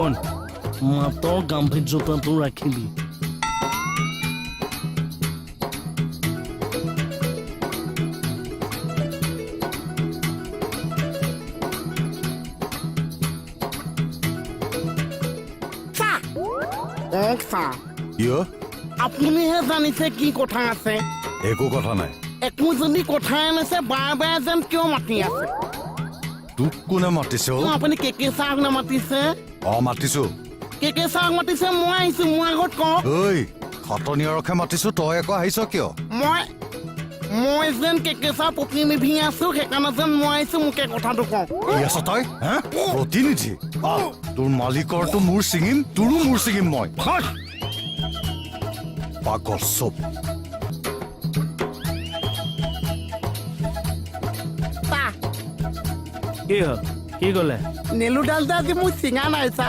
মাতৰ গাম্ভীৰ্যতাটো ৰাখিবি। চা কওক চা। কিয়? আপুনিহে জানিছে কি কথা আছে। একো কথা নাই। একো যদি কথাই নাছে, বাৰে বাৰে যেন কিয় মাতি আছে? তোক কোনে মাতিছে অ? কিয়, আপুনি কে কে ছাৰক নামাতিছে? অ, মাতিছো। কে কে ছাৰক মাতিছে, মই আহিছো, মোৰ আগত কওক। ঐ, খাটনিয়াৰকহে মাতিছো, তই আকৌ আহিছ কিয়? মই যেন কে কে ছাৰ প্ৰতিনিধি আছো, সেইকাৰণে যেন মই আহিছো, মোকে কথাটো কওক। কি আছ তই হে? প্ৰতিনিধি? আহ, তোৰ মালিকৰটো মূৰ ছিঙিম, তোৰো মূৰ ছিঙিম মই। ভাগ! পাগল চব। চা। কি হ'ল, কি ক'লে? নেলুডাল যে আজি মোৰ চিঙা নাই চা।